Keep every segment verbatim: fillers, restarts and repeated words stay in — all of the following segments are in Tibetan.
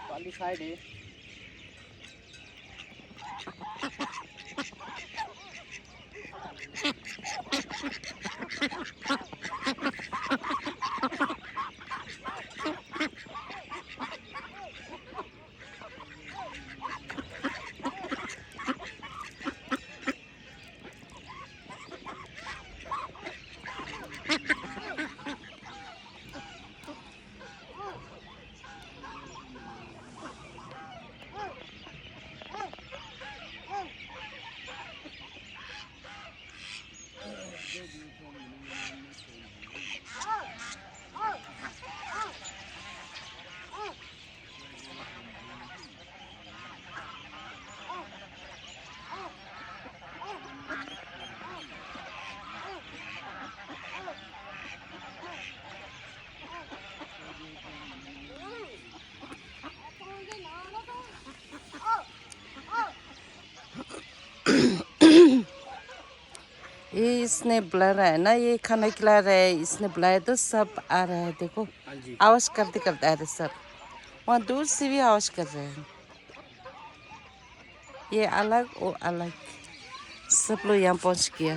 Pali side. ये इसने बुला रहा है ना, ये खाने खिला रहा है, इसने बुलाया तो सब आ रहा है। देखो, हाँ जी। आवाज करते करते आ रहे सब। वहाँ दूर से भी आवाज कर रहे हैं। ये अलग, वो अलग। सब लोग यहाँ पहुँच गया।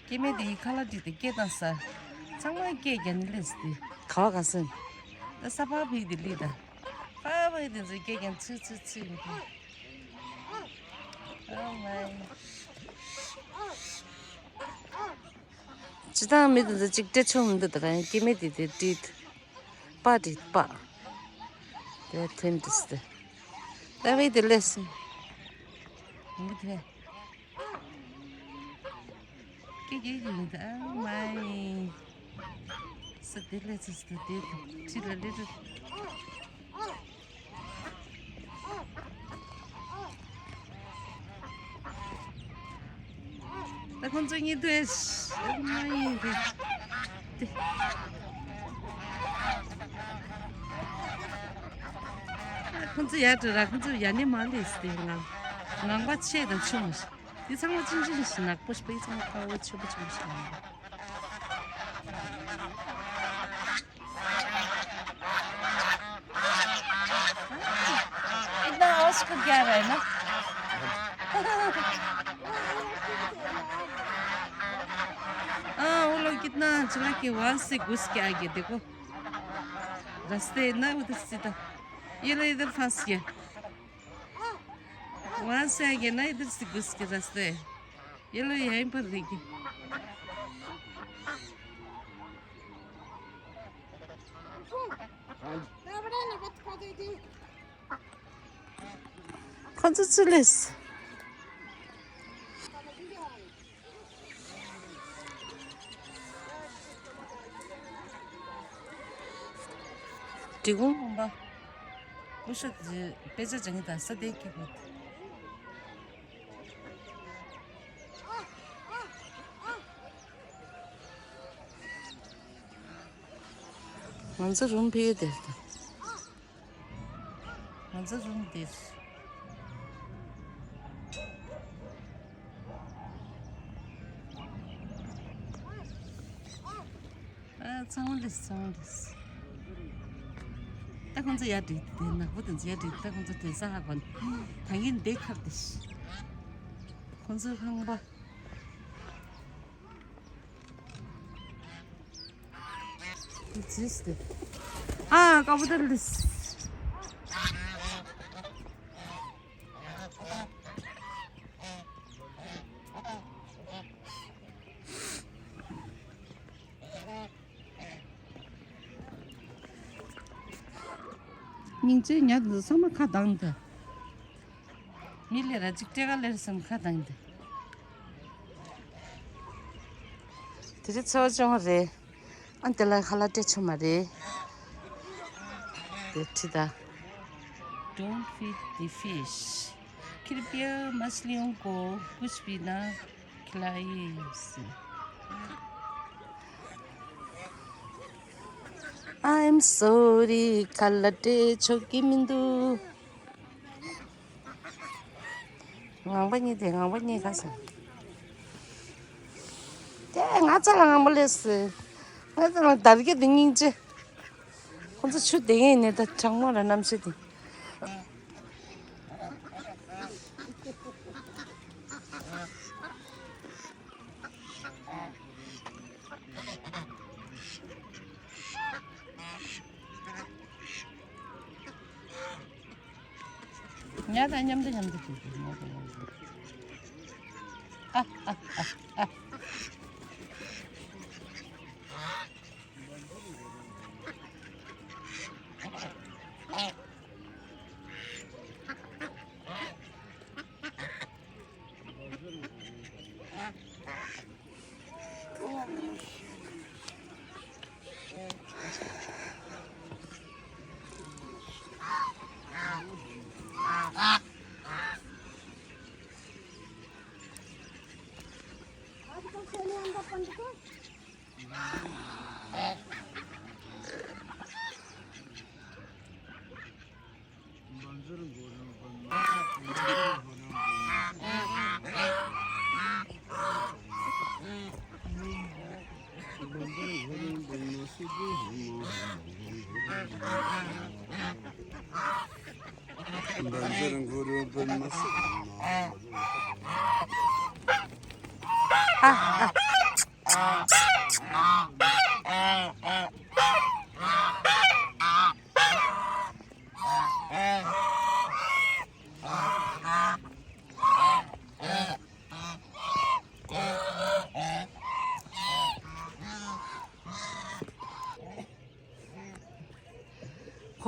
སྐྱེ་དམན་དེ་ཡི་ཁ་ལག་བྲིས་ཏེ་སྐད་བཏང་ས། ཚང་མ་སྐད་རྒྱག་ནི་ལས་སི་ཏེ། ག་བ་ག་སོན། ད་ས་ཕག་ཕིག་དེ་ལི་ད། ཕ་བ་ཡི་དེ་ཚོ་སྐད་རྒྱག་ཚུ་ཚུ་ཚུ་ཡིན་ཏེ། ཨོ་མའི། ཅི་ད་མི་དེ་ཚོ་གཅིག་སྤྲད་ཆོག་མི་འདུག་ད་རང་སྐྱེ་དམན་དེ་དེ་བྲིས། པ་བྲིས་པ། དེ་ཐོན་བྲིས་ཏེ། ད་བའི་དེ་ལས་སི། མི་དེ། ཀྱེ་ཀྱེ་ཀྱེ་ད་མའི། ས་དེ་ལས་ཚིག་ས་དེ་ཁྲི་ལ་ལེ་རུ། ད་ཁོང་ཚོ་གཉིས་དུས་མ་ཡིན་དེ། ཁོང་ཚོ་ཡར་འགྲོ་ར་ཁོང་ཚོ་ཡར་ནས་མར་ལས་སི་དེ་ངང་ངང་པ་ཆེ་དང་ཆུང་བ། འདི་ཚང་མ་ཅིན་ཅིན་ཞིག་ནག་པོ་ཞིག་པའི་ཚང་མ་དཀར་པོ་ཆེ་པོ་ཆེ་པོ་ཞིག་ཡིན། कितना आवाज को क्या रहा है ना? हाँ, वो लोग कितना चला के वहां से घुस के आ गए, देखो। रास्ते ना उधर सीधा। ये लो, इधर फंस गया। वहाँ से आ गया ना, इधर से घुस के रास्ता है। ये लो, यहीं पर रह गया। ཁོ་ཚོ་ཚུར་ལེས། འབྲི་གུང་དགོན་པ། སྐུ་ཞབས་ཀྱི་དཔེ་ཆ་སྦྱང་གི་དང་ས་དེ་སྐྱིད་པོ། ང་ཚོ་རུམ་ཕེ་དེར་དང་། ང་ཚོ་རུམ་དེར། ཨ། ཚང་མ་ལེས་ཚང་མ་ལེས། ད་ཁོང་ཚོ་ཡར་འགྲིག་དེ་ནག་པོ་དེ་ཚོ་ཡར་འགྲིག་ད་ཁོང་ཚོ་དེ་ས་ཧ་གོ་ནི། ད་ངས་འདི་ཁར་དེ་ཤི། ཁོང་ཚོའི་ཁང་པ། ཨ། ཀ་བུ་ཏར་ལིས། སྙིང་རྗེ་ཉག་འདི་ཚང་མ་ཁ་གདངས་ཏེ། མི་ལས་ར་ཅིག་སྤྲད་ག་ལེར་སེམས་ཁ་གདངས་ཏེ། དེ་རིང་འཚོ་བ་སྐྱོང་བ་རེད། ཨ་དེ་ལ་ཁ་ལག་སྤྲད་ཆོག་མ་རེད། དེ་ཁྲིད་ད། Don't feed the fish. कृपया मछलियों को कुछ भी ना खिलाइए। I'm sorry. ཁ་ལག་སྤྲད་ཆོག་གི་མི་འདུག་ངང་པ་གཉིས་དེ་ངང་པ་གཉིས་ཁ་སང་། དེ་ང་ཚ་ལ་ངང་པ་ལས་སི། ང་ཚ་ལ་དར་གྱི་དེ་སྙིང་རྗེ། ཁོང་ཚོ་ཆུ་དེ་ངས་ནས་ད་གྲང་མོ་ལ་གནམ་གཤིས་དེ། ཉ་དང་མཉམ་དུ་མཉམ་དུ་བྱེད་དགོས། ཉ་དང་མཉམ་དུ། ཨ་ཨ་ཨ་ཨ། བཛྲ་གུ་རུ་པདྨ་སི།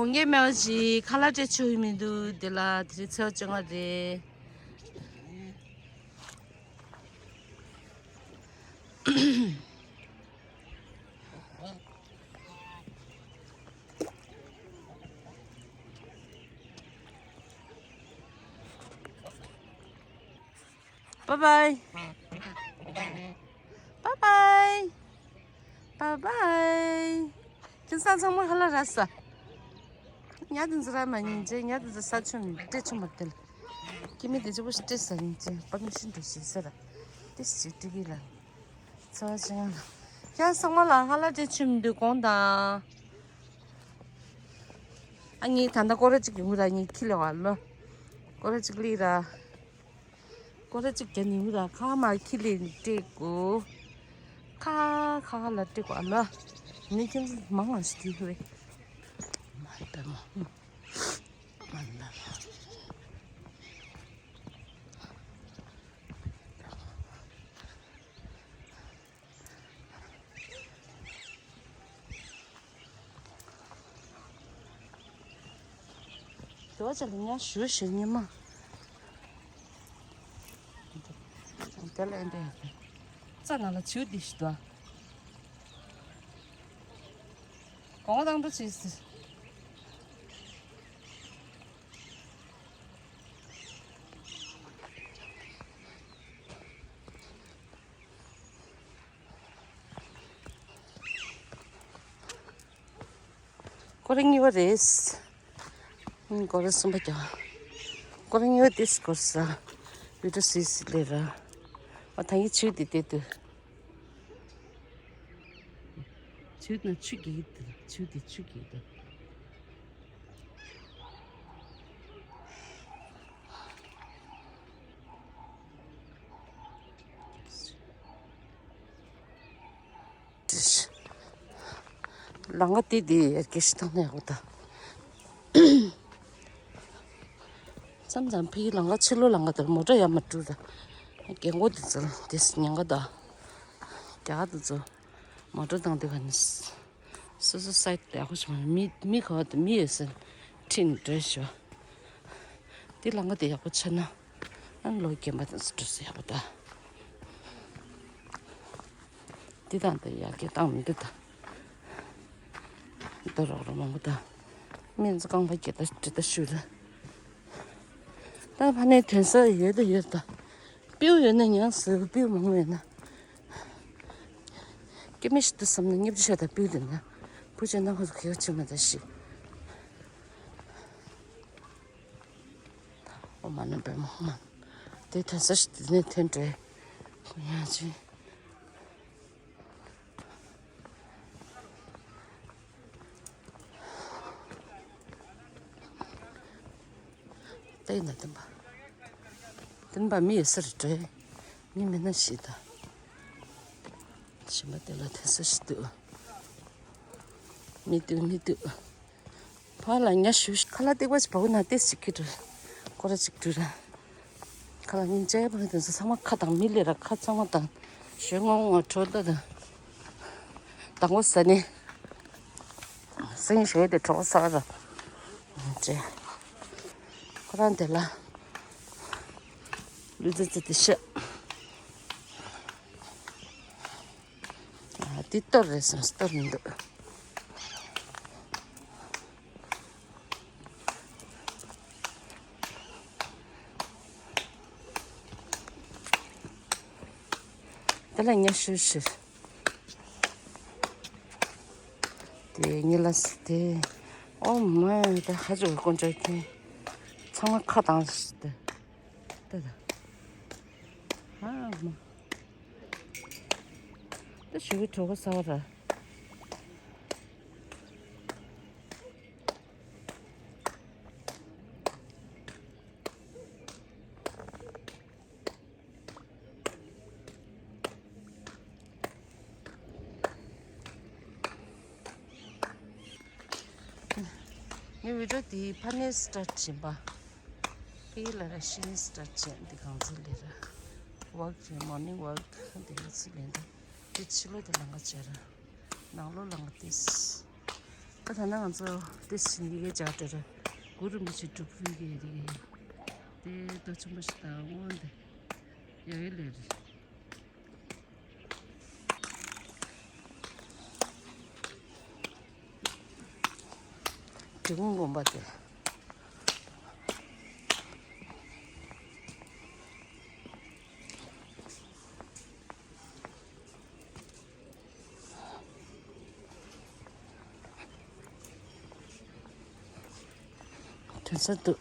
གོང་གི་མེ་བ་ཞིག་ཁ་ལག་སྤྲད་ཆོག་གི་མི་འདུག་དེ་ལ་དེ་རིང་ཚེས་པ་བཅོ་ལྔ་རེད། Bye bye. Bye bye. Bye bye. ཁྱེད་ཚང་ཚང་མ་ཧ་ལ་ར་ས། ཉ་དེ་ཚོ་ར་མ་ཉིན་རྗེས་ཉ་དེ་ཚོ་ས་ཆུ་མི་སྤྲད་ཆུ་མ་སྤྲད་ལ། ཀི་མི་དེ་ཚོ་བོ་སྤྲད་ས་ཉིན་རྗེས་པ་མི་ཤིན་ཏུ་ཞིག་ས་ར། དེ་ཞིག་སྤྲད་གི་ལ། ཚ་བ་ཅི་ང་ལ། ཁྱེད་ཚང་མ་ལ་ཧ་ལ་སྤྲད་ཆུ་མི་འདུག་དགོངས་དང་། ཨ་ནི་ད་ལྟ་སྐོར་ར་གཅིག་ཡོང་གི་ར་ནི་ཁྱི་ལ་བ་ལོ། སྐོར་ར་གཅིག་ལི་ར། སྐོར་ར་གཅིག་རྒྱ་ནི་མི་ར་ཁ་མ་ཁྱི་ལི་སྤྲད་གོ། ཁ་ཁ་ཁ་ལ་སྤྲད་གོ་ཨ་ལ། ནི་ཁྱིམ་མང་བ་ཞིག་དེ་ཧུ་རེ། མ་རེད་པས་མ། མ་རེད་པས་མ། དེ་བ་ཅག་ལ་ཉ་ཞུ་ཞུ་ཉི་མ། དེ་ལ་ཨེ་འདྲ་ཡག་པོ། རྩ་ནང་ལ་བྱིའུ་འདི་ཞིག་འདུག་ཨ། གོང་བ་དང་འགྲོ་བྱེད་ཟེར། སྐོར་ར་གཉིས་པ་རེད། སྐོར་ར་གསུམ་པ་ཀྱང་། སྐོར་ར་གཉིས་པ་དེ་སྐོར་ས། བི་ཏྲ་སི་སི་ལེ་ར། ཨ་ད་ངའི་ཆུ་དེ་དེ་དུ། ཆུ་ན་ཆུ་གི་དུ་ཆུ་དེ་ཆུ་གི་དུ། ལང་ཀ་དེ་དེ་ཡར་གེ་ཤི་ཐང་ནས་འོ་ད། མཚམས་མཚམས་ཕི་ལང་ཀ་ཕྱི་ལོ་ལང་ཀ་དེར་མོ་ཊ་ཡར་མ་འགྲོ་ད། རྒན་གོག་དེ་ཚོ་དེ་ཉེན་ཁ་ད། རྒྱ་གར་དེ་ཚོ་མོ་ཊ་བཏང་དེ་ག་ནས། སོ་སོ་སའི་ཌི་ཡག་པོ་བྱུང་བ། མི་མི་ག་བ་དང་མི་ཡོད་སར་ཁྲིད་ནས་འགྲོ་ཤོག་དེ་ལང་ཀ་དེ་ཡག་པོ་ཆགས་ན་ཨ་ནི་ལོ་རྒན་པ་དང་སུ་འགྲོ་སུ་ཡག་པོ་ད། དེ་དང་དེ་ཡར་རྒྱས་བཏང་མི་འདུག་ད། རྡོ་རོག་རོག་མང་པོ་ད། སྨན་རྩྭ་རྐང་པ་རྒྱས་ད་འབྲི་ད་ཤུ་ད། ད་ཕ་ནས་ཐོན་ས་ཡོད་ད་ཡོད་ད། སྤྲེའུ་ཡོད་ན་ཉང་ཟེར་སྤྲེའུ་མང་པོ་ཡོད་ན། སྐྱེ་མི་ཞིག་ཏུ་བསམ་ན་སྙེབ་ཅི་ཤ་དང་སྤུས་ལྡན་ན། བུ་ཆེན་ན་ཧོ་ཁེའུ་ཆེ་མ་ད་ཤི། ཨོ་མ་ན་པའི་མོ་མ། དེ་ཐ་ས་ཞིག་དེ་ནས་ཐོན་འདྲེ། ཁོ་ཡང་ཅི། ལྟས་ན་བདེན་པ། བདེན་པ་མི་ཡོད་ས་རེད་དྲན། མི་མེད་ན་ཤི་ད། ཞིམ་པ་དེ་ལ་དེ་ས་ཞིག་འདུག་མི་འདུག་མི་འདུག་ཕར་ལ་ཉ་ཞུ་ཞིག་ཁ་ལག་ཏིག་པ་ཞིག་བག་ན་ཏེ་ཞིག་གི་འགྲོ། སྐོར་ར་ཅིག་འགྲོ་ར། ཁ་ལག་སྙིང་རྗེ་བག་དེ་ཚོ་ཚང་མ་ཁ་དང་མི་ལས་ར་ཁ་ཚང་མ་དང་། ཞོན་ངོ་ངོ་གྲོ་ད་དང་། དང་པོ་ཟ་ནི། སེང་ཞོལ་དེ་གྲོགས་ས་ར། ཅེ། ཁོ་རང་དེ་ལ། ལུས་རྩལ་རྩེད་དེ་ཤ། ཨ་དེ་གཏོར་རེད་བསམ་གཏོར་མི་འདུག་དེ་ལ་ཉ་ཤུ་ཤུ། དེ་ཉི་ལ་སི་དེ། ཨོ་མ་དེ་ཧ་ཅང་དཀོན་མཆོག་མཁྱེན། ཚང་མ་ཁ་བཏང་ཞིག་དེ། དེ་དེ། ཧ་མ། དེ་ཞུ་གི་གྲོགས་པོ་ས་བ་ར། བི་ཌི་ཡོ་འདི་ཕ་ནས་སི་ཊར་ཊི་བྱེད་པ། ཕི་ལ་ར་ཤིན་སི་ཊར་ཊི་བྱེད་འདི་གང་ཚེ་ལས་ར། ཝག་བྱེད་མོར་ནིང་ཝག་འདི་ལ་ཚུལ་ལེན་ད། འདི་ཕྱི་ལོ་དེ་ལང་ག་བྱེད་ར། ནང་ལོ་ལང་ག་ཏིས། ད་ད་ན་ང་ཚོ་ཏིས་ཕྱིན་ཡི་གེ་བྱ་དྲ་ར། གུ་རུ་མི་ཆེ་གྲུབ་ཕུལ་གི་རི་གེ། དེ་ཏོ་ཆུང་པོ་ཞིག་དང་འོན་ཏེ། ཡ་ཡི་ལས་རེད། འབྲི་གུང་དགོན་པ་དེ། དོན་ས་འདུག་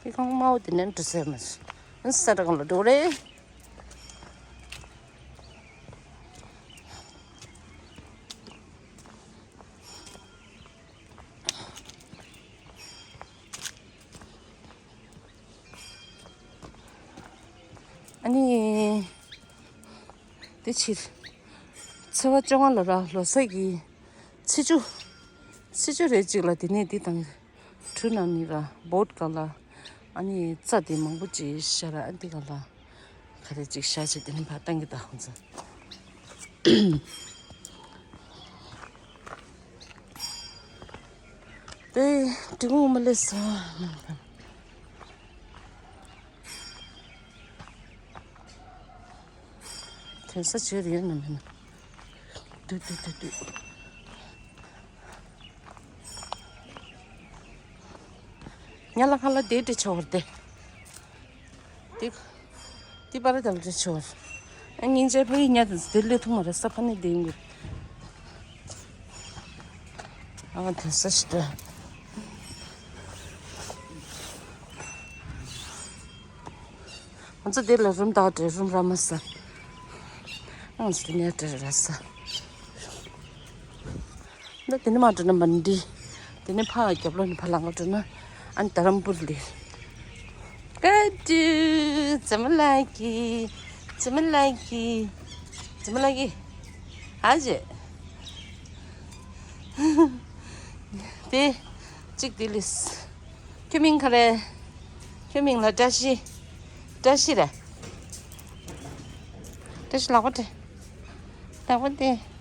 ཁྱེད་ཁང་མའོ་དེ་ནས་འགྲོ་ས་མ་སོང་། ས་ར་གང་ལ་འགྲོ་རེད། ཨ་ནི། དེ་ཕྱིར། ཚེས་པ་བཅོ་ལྔ་ལ་ར་ལོ་གསར་གྱི། ཚེས་བཅུ། ཚེས་བཅུ་རེ་གཅིག་ལ་དེ་ནས་འདི་དང་། གྲུ་ནང་ནི་ར་བོད་གང་ལ། ཨ་ནི་རྩྭ་དེ་མང་པོ་ཅིག་ཤ་ར་ཨ་འདི་གང་ལ། ག་རེ་ཅིག་ཤ་ཆེ་དེ་ནི་ཕ་བཏང་གི་ད་ཧོན་ཚ། དེ་འབྲི་གུང་མ་ལས་སོ། དེ་ས་ཆོད་ཡོད་ན་མིན་ན། དུ་དུ་དུ་དུ། ཉ་ལ་ཁ་ལ་དེ་དེ་ཆོར་དེ། དེ། དེ་པར་དང་དེ་ཆོར། ཨ་ཉིན་ཅེ་ཕ་གི་ཉ་དང་དེ་ལས་ཐུང་མ་རེད་ས་ཕ་ནི་དེ་ཡིན་གི། ཨ་དེ་ས་ཞིག་དེ། ང་ཚོ་འདི་ལ་རུམ་བཏགས་ཏེ་རུམ་ར་མ་ཟ། ང་ཚོ་འདི་ནས་སྤྲད་ར་ཟ། འདི་དེ་ནས་མ་འགྲོ་ན་མ་འདི། དེ་ནས་ཕ་རྒྱབ་ལོགས་ནས་ཕ་ལང་ག་འགྲོ་ན་ཨ་ནི་དྷ་རམ་པུར་ལི། ཀ་ཏུ། ཙི་མ་ལ་ཀི། ཙི་མ་ལ་ཀི། ཙི་མ་ལ་ཀི། ཨ་ཅེ། དེ། གཅིག་དེ་ལིས། ཁྱོད་མིང་ག་རེ། ཁྱོད་མིང་ལ་བཀྲ་ཤིས། བཀྲ་ཤིས་རེད། བཀྲ་ཤིས་ལག་པ་སྤྲད། ལག་པ་སྟེ།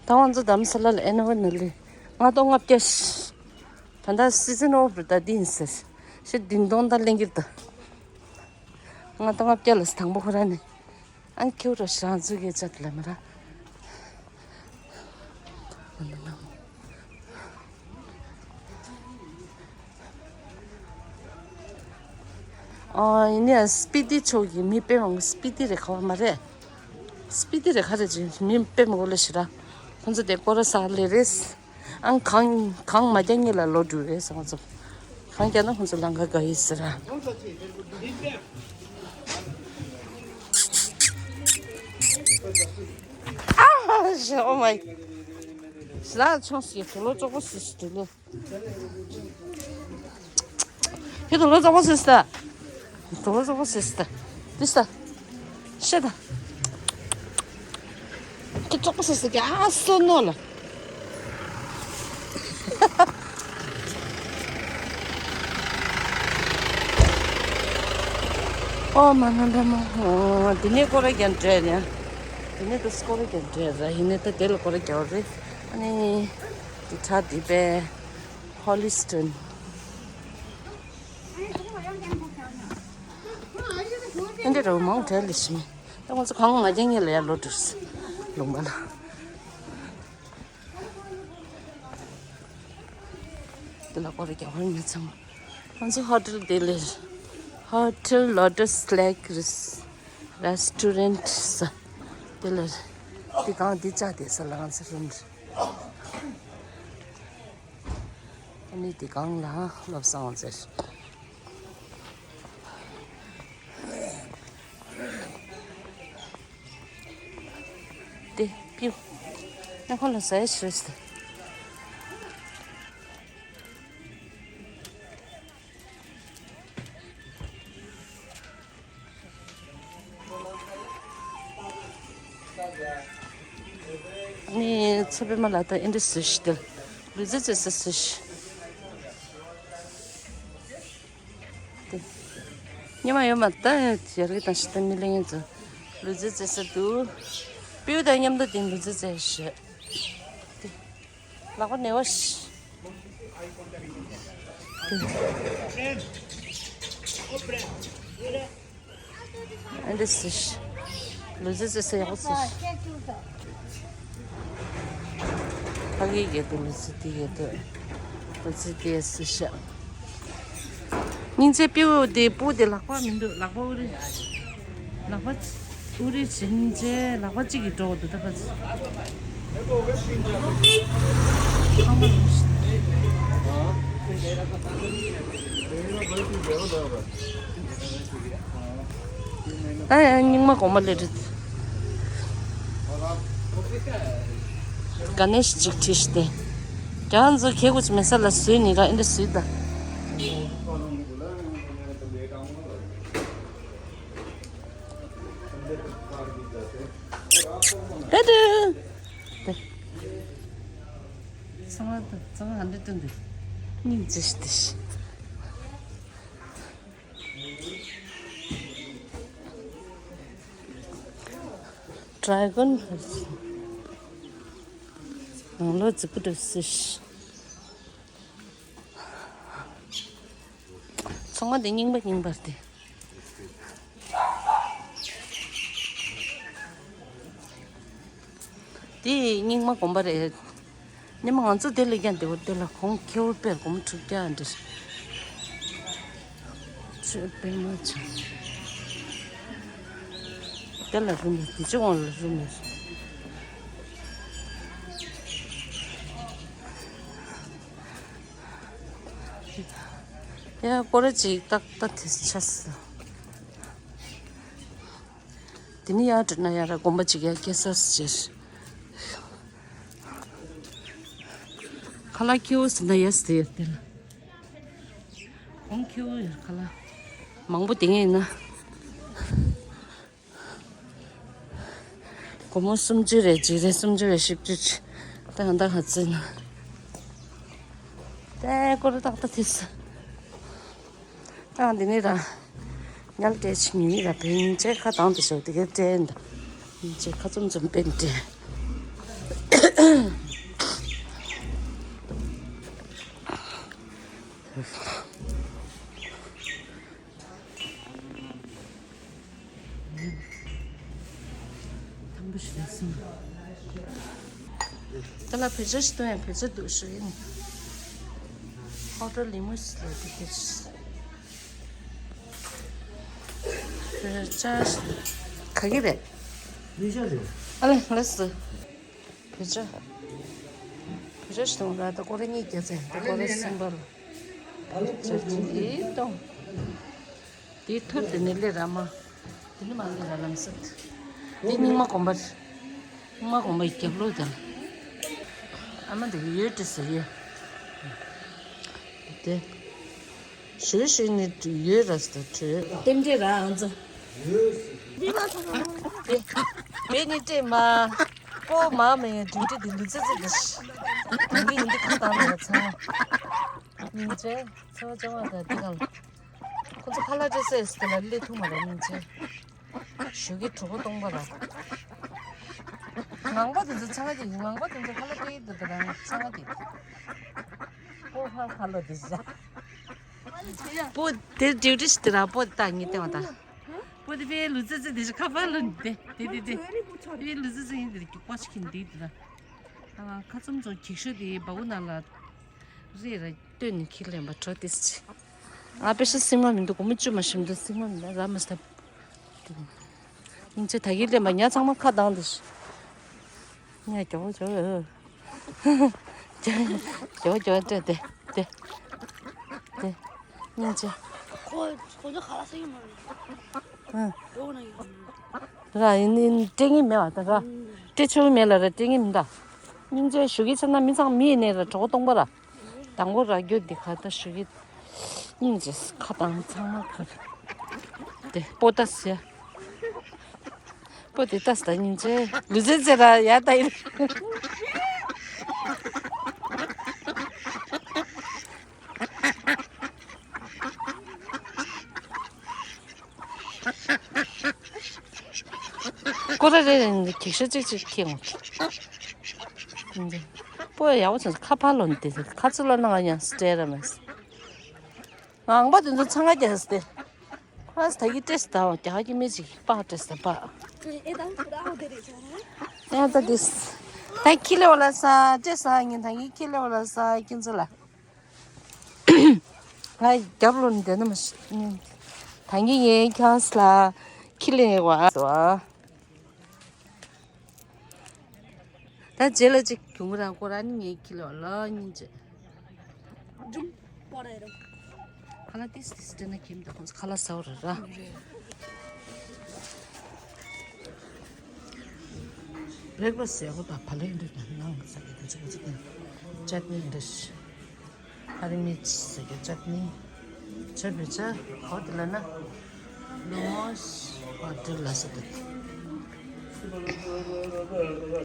ད་ང་ཚོ་རྡ་རམ་ས་ལ་ལ་ཨེ་ན་ཝ་ན་ལི། ལྔ་སྟོང་ལྔ་བརྒྱ། ད་ལྟ་སི་ཛན་ཨོ་ཕར་ད་འདི་ཡིན་ཟེར། ཤི་བདུན་སྟོང་ད་ལེན་གྱི་རེད་ད། ལྔ་སྟོང་ལྔ་བརྒྱ་ལ་དང་པོ་ཁོ་རང་ནས། ཨ་ཁྱེའུ་ར་ཧྲང་ཚུགས་ཀྱི་ཆ་དེ་ལ་མི་ར། ཨ་ཡིན་ནའི་སྤི་ཏི་ཕྱོགས་ཀྱི་མི་དཔེ་མང་པོ་སྤི་ཏི་རེ་ཁ་བ་མ་རེད། སྤི་ཏི་རེ་ཁ་རེ་ཅིག་མི་དཔེ་མང་པོ་ལ་ཞི་ར། ཁོང་ཚོ་དེ་སྐོར་ར་ས་ལེ་རེད། ཨང་གང་གང་མ་རྒྱག་ངེས་ལ་ལོ་དྲུག་རེད་ཟེར་ང་ཚོ། གང་རྒྱག་ན་ཁོང་ཚོ་ལང་ཀ་དགའ་ཡིས་ཟེར། ཨ་ཞེ་ཨོ་མའི། ཞེ་ལ་ཆོང་སི་དུ་ལོ་ཙོག་པོ་སི་སི་དུ་ལོ། ཁྱེད་དུ་ལོ་ཙོག་པོ་སི་སི་ད། དུ་ལོ་ཙོག་པོ་སི་སི་ད། དི་སི་ད། ཤེ་ད། ཁྱེད་ཙོག་པོ་སི་སི་ཀྱ་སོ་ནོ་ལ། ཨོ་མ་ན་འདྲ་མོ། དེ་ནས་སྐོར་ར་རྒྱག་འདྲ་ཡ། དེ་ནས་དུ་སྐོར་ར་རྒྱག་འདྲ་ཡ། ཡིན་ནའི་ད་དེ་ལ་སྐོར་ར་རྒྱག་རེད། ཨ་ནི། དེ་ཁྲ་དེ་པས། ཧོ་ལི་སི་ཊོན། ཨ་འདྲ་ར་མང་དྲགས་ལ་ཤི་མི། ད་ང་ཚོ་གང་མ་རྒྱག་ངེས་ལ་ཡར་ལོག་འགྲོ། ལུང་པ་ལ། དེ་ལ་སྐོར་ར་རྒྱག་ཧོར་མི་ཚང་མ། ང་ཚོ་ཧོ་ཊེལ་དེ་ལ། ཧོ་ཊེལ་ལོ་ཊས་ཕི་ལེག་རེ་སི་ཊོ་རེན་ཊི་ས། དེ་ལ། དེ་གང་དེ་ཅག་དེ་ས་ལ་ང་ཚོ་རུམ་རེད། ཨ་ནི་དེ་གང་ལ་བློ་བཟང་ཟེར། དེ་པིའུ། ཨ་ཁོ་ལ་ཟས་ཤིག་རེད། ནི་ཚེ་པད་མ་ལགས་ད་ཨེ་འདྲ་ཟེར་ཤི་དེ། ལུས་རྩལ་རྩེད་ས་ཟེར་ཤི། དེ། ཉི་མ་ཡོད་མ་ད་ཡར་གི་དང་ཤི་ད་མི་ལེ་ངན་ཚོ། ལུས་རྩལ་རྩེད་ས་འདུག་སྤེའུ་དང་མཉམ་དུ་དེ་ལུས་རྩལ་རྩེད་ཤི། དེ། ལག་པ་ནེ་བ་ཤི། ཨ་འདྲ་སི་ཤི། ལུས་རྩལ་རྩེད་ས་ཡག་པོ་སི་ཤི། ཕ་གི་གེ་དུ་ལུས་རྩལ་དེ་གེ་དུ། ལུས་རྩལ་དེ་སི་ཤི། སྙིང་རྗེ་སྤེའུ་དེ་སྤུ་དེ་ལག་པ་མི་འདུག་ལག་པ་ཨུ་རི། ལག་པ་ཨུ་རི་བྱིན་རྗེས་ལག་པ་གཅིག་གིས་འགྲོ་འདུག་ད་ཕ་ཚི། ད་ཡང་རྙིང་མ་གོང་མ་ལས་རེད། ག་ནས་ཅིག་ཁྲིད་ཤི་སྟེ། རྒྱ་ཚོ་ཁེ་གུ་ཅི་མེད་ས་ལ་བཟོས་ནི་ར་ཨེ་འདྲ་བཟོས་ད། ཧེ་ཏུ། ཚང་མ་ཚང་མ་ཧ་འདྲ་སྟོན་འདུག་སྙིང་རྗེ་ཞིག་སྟེ་ཤི། ཌ་རེ་གོན་ནང་ལོ་རྫིག་པོ་འདུག་སི་ཤི། ཚོང་པ་དེ་རྙིང་པ་རྙིང་པ་རེད་དེ། དེ་རྙིང་མ་གོམ་པ་རེད། སྙེ་མ་ང་ཚོ་དེ་ལས་ཀྱང་བདེ་བོ་དེ་ལ་གོང་ཁེ་བོ་དཔེར་གོམ་ཁྲུག་རྒྱག་འདྲ། ཆོས་དཔེ་མ་ཆོས། དེ་ལ་རུ་མེད་དེ་ཅི་འོང་ལ་རུ་མེད། ཡ་ཀོ་རེ་ཅིག་ཏག་ཏག་དེ་ཆ་ས། དེ་ནི་ཡར་འགྲོ་ན་ཡར་ར་དགོན་པ་ཅིག་ཡར་སྐྱེ་ས་ཟེར། ཁ་ལག་ཁྱེའུ་ཟེར་ན་ཡ་ཟེར་དེ་ལ། ཁོང་ཁྱེའུ་ཡར་ཁ་ལག་མང་པོ་དེ་ངས་ན། སྒོར་མོ་སུམ་ཅུ་རེ་གཅིག་རེ་སུམ་ཅུ་རེ་བཞི་བཅུ་ཅིག་ད་ཧ་ད་ཧ་ཙི་ན། ད་ཀོ་ར་ཏག་ཏག་ཐིས། ད་འདི་ནི་ར། ཉལ་སྤྲད་ཕྱིན་ཡིན་ར་བས་ཉིན་བྱེད་ཁ་དང་དུ་ཞོག་དེ་གའི་སྤྲད་འདི། ཉིན་བྱེད་ཁ་ཙུམ་ཙུམ་པན་སྤྲད། དང་པོ་ཞིག་ལ་སོང་། ད་ལ་བོད་ཇ་ཞིག་བཏུང་ཡང་བོད་ཇ་འདུག་ཞུ་ཡིན། ཧོ་ཊལ་ལི་མུ་སི་ལ་དེ་དེ། བོད་ཇ་ག་གི་རེད། ལུས་ཇ་རེད། ཨ་ལེ་ལགས་སོ། བོད་ཇ། བོད་ཇ་ཞིག་བཏུང་ར་ད་ཀོ་རེ་གཉིས་བརྒྱབ་ཚེ་ད་ཀོ་རེ་གསུམ་པ་ལ། ཇ་ཅི་ཡིས་བཏུང་། དེའི་ཐུར་དེ་ནི་སླེབས་ར་མ། དེ་ནི་མ་སླེབས་ར་ལམ་སེང་། དེ་རྙིང་མ་གོམ་པ་རེད། རྙིང་མ་གོམ་པའི་རྒྱབ་ལོགས་དང་། ཨ་མ་དེ་གི་ཡོད་དྲི་ཟེར་ཡོད། དེ། ཞུ་ཞུ་ནི་ཡོད་ར་ཟེར་དྲི། རྟེན་འབྲེལ་ར་ཨང་ཚོ། དེ། དེ་ནི་སྤྲད་མ། ཀོ་མ་མེ་འགྲུལ་འབྲེལ་དེ་ལུས་རྩལ་རྩེད་དེ། ཉིན་གི་ཉིན་དེ་ཁ་བཏང་ལ་ཚང་མ། ཉིན་བྱེད་ཚེ་བ་ཅང་བ་དང་དེ་གང་། ཁོ་ཚོ་ཁ་ལག་སྤྲད་སའི་དེ་ལ་སླེབས་ཐུབ་མ་རེད་སྙིང་རྗེ། ཞོགས་ཀའི་གྲོད་ཁོག་སྟོང་པ་ར། ངང་པ་དེ་ཚོ་ཚང་གི་ངང་པ་དེ་ཚོ་ཁ་ལག་སྤྲད་ཀྱི་འདུག་ད་རང་ཚང་གི། ཨོ་ཧ་ཁ་ལོ་དེ་ཟ། པོ་དེ་ཌིའུ་ཊི་ཞིག་དེ་ར་པོ་དེ་ད་ངས་བསྟན་བ་ད། པོ་དེ་པའི་ལུས་རྩལ་རྩེད་དེ་ཞིག་ཁ་པར་ལོ་དེ་དེ་དེ་དེ། པའི་ལུས་རྩལ་རྩེད་ཡིན་དེ་རྒྱུག་པ་ཞིག་གིན་དེ་དེ་ད། ཁ་ཙུམ་ཚོ་གིག་ཤོ་དེ་བ་བུ་ན་ལ་རེ་ར། སྟོན་ནས་ཁྱེར་ལེན་པ་འགྲོ་ཏིས་ཆེ། ང་པེ་ཤ་སྲིང་མ་མི་འདུག་སྒོར་མོ་བཅུ་མ་ཞིམ་འདུག་སྲིང་མ་མི་འདུག་ར་མ་སྟབས། སྙིང་རྗེ་ད་གིན་ལེན་པ་ཉ་ཚང་མ་ཁ་གདངས་འདུག་ཉ་རྒྱོ་རྒྱོ། རྒྱོ་རྒྱོ་སྤྲད་དེ་དེ། དེ། སྙིང་རྗེ། ཁོ་ཁོ་ཚོ་ཁ་ལག་ཟ་གི་མ་རེད། ཨང་། ཡོག་ན་ཡོང་། ར་ཡིན་ཡིན་སྤྲད་ངེས་མེད་བ་ད་ར། སྤྲད་ཆོག་གི་མེད་ལ་ར་སྤྲད་ངེས་མི་འདའ། སྙིང་རྗེ་ཞུ་གི་ཆ་ན་མི་ཚང་མི་ཡིན་ནས་ར་གྲོགས་སྟོང་པ་ར། དང་པོ་ར་རྒྱུ་འདི་ཁ་ད་ཞུ་གི། སྙིང་རྗེ་ཁ་དང་ཚང་མ་ཁ། དེ་པོ་ཏ་སི་ཡ། པོ་དེ་ཏ་སི་ད་སྙིང་རྗེ་ལུས་རྩལ་རྩེ་ར་ཡ་ད་ཡིན། ཀོ་ར་རེ་རེ་ནི་གེགས་ཤ་གཅིག་གཅིག་ཁེངས། པོ་ཡག་པོ་ཚོ་ཁ་ཕར་ལོན་ཏེ་ཁ་ཚུར་ལོན་ན་ང་ཡང་སྤྲད་ར་མེད། ངང་པ་དེ་ཚོ་ཚང་ང་རྒྱག་སྟེ། ཁ་ས་ད་གི་སྤྲད་སྟ་བ་རྒྱག་གི་མི་ཅིག་པགས་སྤྲད་སྟ་པགས། ཨེ་ད་ད་དེ་ད་ཁྱི་ལེ་བ་ལ་ས་སྤྲད་ས་ངན་ད་གི་ཁྱི་ལེ་བ་ལ་ས་ཁྱི་ཚོ་ལ། ང་རྒྱབ་ལོ་འདི་ན་མ་ཤི། ད་ངས་ངའི་ཁྱང་སི་ལ་ཁྱི་ལེན་བ་སོ། ད་རྗེས་ལ་ཅིག་གྱོང་རང་ཁོ་རང་ནི་ངའི་ཁྱི་ལེ་བ་ལ་ཉིན་ཅི། ཁ་ལག་ཏིས་ཏིས་སྤྲད་ན་ཁྱིམ་དུ་ཁོང་ཚོ་ཁ་ལག་ཟ་བ་རེད་ར། བྷེག་ཕ་སི་ཡག་པོ་དང་བ་ལན་འདྲ་ནང་ཟ་གི་དང་ཅི་ག་ཅི་ག་ཅད་ནི་འདྲ་ཞིག་ཨ་རི་མི་ཟེར་གྱི་ཅད་ནི། ཆ་བི་ཆ་ཧོ་ཏི་ལ་ན་ལོ་མོ་ཨ་ཏི་ལ་ས་ཏི།